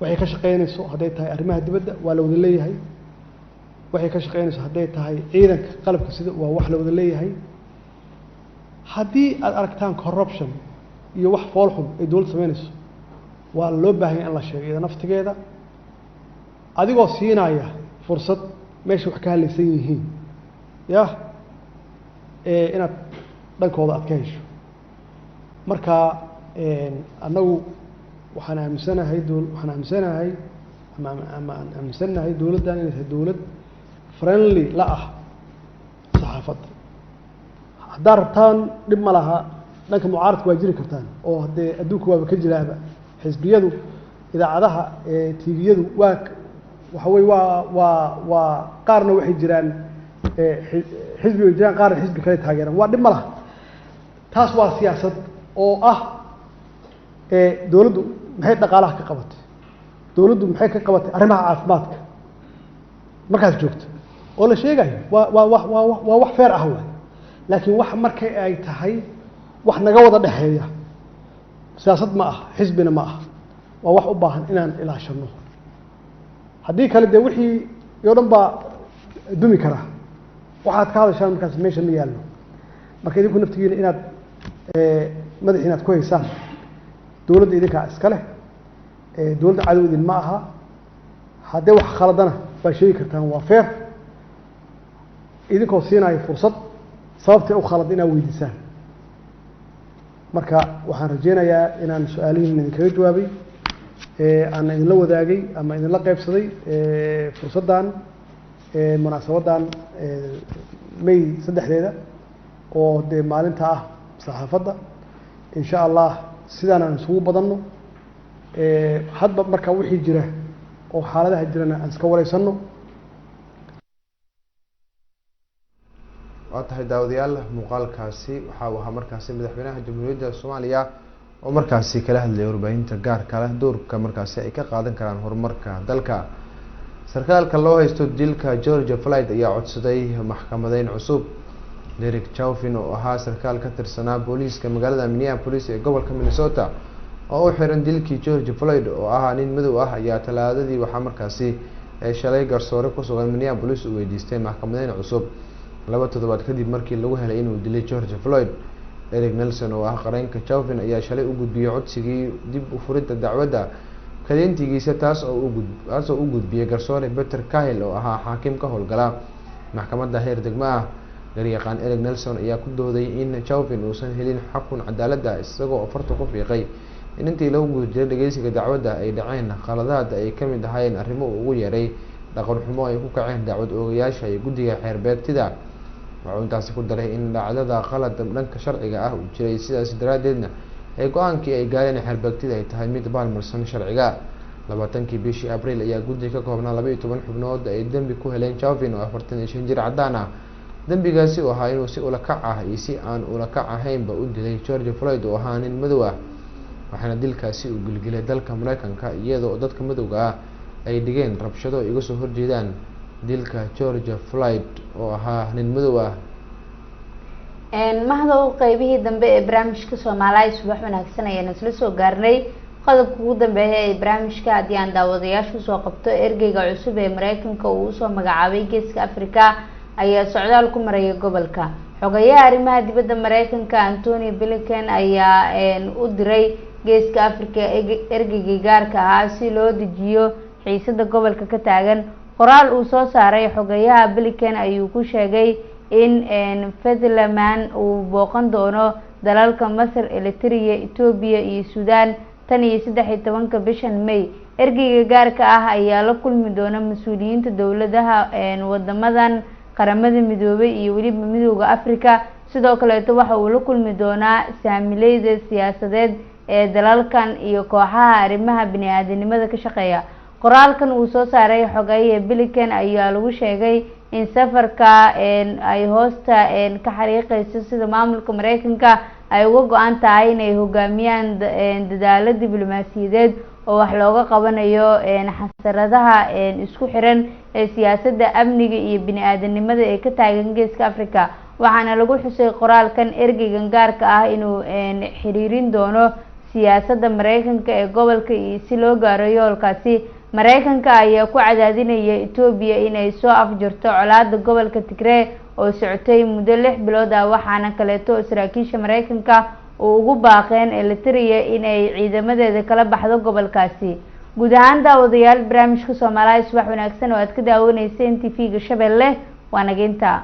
Speaker 5: Waxay ka shaqeynayso hadday tahay arrimaha dibadda, waa la wada leeyahay. Waxay ka shaqeynayso hadday tahay ciidanka qalabka sida, waa wax la wada leeyahay. Haddii aad aragtaan corruption iyo wax foolxun ay dowladda sameynayso, waa loo baahan yahay in la sheego iyada naftigeeda, adigoo siinaya fursad meesha wax ka hadlaysan yihiin yah inaad dhankooda aad ka hesho. Marka annagu waxaan aaminsanahay waxaan aaminsanahay ama aan aaminsannahay dowladdan inay tahay dowlad friendly la ah saxaafadda. Haddaad rabtaan, dhib ma laha, dhanka mucaaradka waa jiri kartaan, oo haddee adduunka waaba ka jiraaba xisbiyadu, idaacadaha, tviyadu waa waxa weye waa qaarna waxay jiraan xisbi way jiraan, qaarna xisbi kale taageeraan, waa dhib ma laha. Taas waa siyaasad oo ah dowladdu maxay dhaqaalaha ka qabatay. Dowladdu maxay ka qabatay arrimaha caafimaadka markaas joogto oo la sheegayo? Waa wax feer ah waay. Laakiin wax markay ay tahay wax naga wada dhexeeya, siyaasad ma aha, xisbina ma aha, waa wax u baahan inaan ilaashano. Haddii kale dee wixii oo dhan baa dumi karaa. Waxaad ka hadashaan markaas meesha ma yaallo. Marka idinku naftigiina inaad madaxiina aad ku haysaan, dowladda idinkaa iska leh, dowladda cadow idin ma aha. Haddee wax khaladana waa sheegi kartaan, waa feer, idinkoo siinayo fursad sababtay u khalad inaad weydiisaan. Marka waxaan rajeynayaa inaan su-aalihiin idinkaga jawaabay, aan idinla wadaagay ama idinla qaybsaday fursaddan, munaasabaddan May 3-deeda oo dee maalinta ah saxaafadda. Insha Allah sidaan aan isugu badanno hadba marka wixii jira oo xaaladaha jirana aan iska wareysano.
Speaker 2: Waa tahay daawadayaal, muuqaalkaasi waxa uu ahaa markaasi madaxweynaha Jamhuuriyadda Soomaaliya oo markaasi kala hadlayay warbaahinta gaarka leh doorka markaasi ay ka qaadan karaan horumarka dalka. Sarkaalka loo haysto dilka George Floyd ayaa codsaday maxkamadeyn cusub. Derek Chauvin oo ahaa sarkaal ka tirsanaa booliiska magaalada Minneapolis ee gobolka Minnesota oo u xiran dilkii George Floyd oo ahaa nin madow ah ayaa Talaadadii waxaa markaasi shalay garsoore kusugan Minneapolis uu weydiistay maxkamadeyn cusub, 2 toddobaad kadib markii lagu helay inuu dilay George Floyd. Eric Nelson oo ah qareenka Chauvin ayaa shalay u gudbiyey codsigii dib u furidda dacwadda kaleentigiisa, taas oo u gudbiyey garsoore Peter Cahill oo ahaa xaakim ka howlgala maxkamadda heer degmo ah. Garyaqaan Eric Nelson ayaa ku dooday in Chauvin uusan helin xukun cadaalad ah, isagoo farta ku fiiqay in intii lagu guda jiray dhageysiga dacwadda ay dhaceen khaladaad ay kamid ahaayeen arrimo uu ugu yeeray dhaqan xumo ay ku kaceen dacwad oogayaasha iyo guddiga xeerbeegtida. Wuxuu intaasi ku daray in dhacdada qalad dhanka sharciga ah uu jiray, sidaas daraadeedna ay go-aankii ay gaareen xeerbeegtida ay tahay mid baalmarsan sharciga. 20-kii bishii Abriil ayaa guddi ka koobnaa 12 xubnood ay dembi ku heleen Chauvin oo 45 jir cadaan ah. Dembigaasi oo ahaa inuu si ulakac ah iyo si aan ulakac ahaynba u dilay George Floyd oo ahaa nin madow ah, waxaana dilkaasi uu gilgilay dalka Mareykanka, iyadoo dadka madowga ah ay dhigeen rabshado ay uga soo horjeedaan dilka George Floyd oo ahaa nin madow ah.
Speaker 1: Mahdow, qeybihii dambe ee barnaamijka Soomaaliya Subax Wanaagsan ayaan isla soo gaarnay. Qodobka ugu dambeeya ee barnaamijka haddii aan daawadayaasha usoo qabto, ergeyga cusub ee Mareykanka uu usoo magacaabay Geeska Africa ayaa socdaal ku maraya gobolka. Xogayaha arrimaha dibadda Mareykanka Antony Blinken ayaa u diray Geeska Africa ergeygii gaarka ahaa si loo dejiyo xiisada gobolka ka taagan. Qoraal uu soo saaray xogayaha Blinken ayuu ku sheegay in Fetterman uu booqan doono dalalka Masar, Eritrea, Etoobiya iyo Suudaan tan iyo 13-ka bishan May. Ergeyga gaarka ah ayaa la kulmi doona mas-uuliyiinta dowladaha wadamadan, Qaramada Midoobay iyo weliba Midooda Africa. Sidoo kaleeto waxa uu la kulmi doonaa saamileyda siyaasadeed ee dalalkan iyo kooxaha arrimaha bini-aadanimada ka shaqeeya. Qoraalkan uu soo saaray xogaye Blinken ayaa lagu sheegay in safarka ay hoosta ka xariiqeyso sida maamulka Mareykanka ay uga go-an tahay inay hogaamiyaan dadaalo diblomaasiyadeed oo wax looga qabanayo xasaradaha isku xiran ee siyaasadda, amniga iyo bini-aadanimada ee ka taagan Geeska Africa. Waxaana lagu xusay qoraalkan ergeygan gaarka ah inuu xiriirin doono siyaasadda Mareykanka ee gobolka iyo si loo gaaro yoolkaasi. Mareykanka ayaa ku cadaadinaya Etoobiya inay soo afjarto colaada gobolka Tigree oo socotay muddo 6 bilood ah. Waxaana kaleeto saraakiisha Mareykanka uu ugu baaqeen Eritrea inay ciidamadeeda kala baxdo gobolkaasi. Guud ahaan daawadayaal, barnaamijka Soomaaliya Subax Wanaagsan oo aad ka daawaneyseen TV-ga Shabeelle waa nageynta.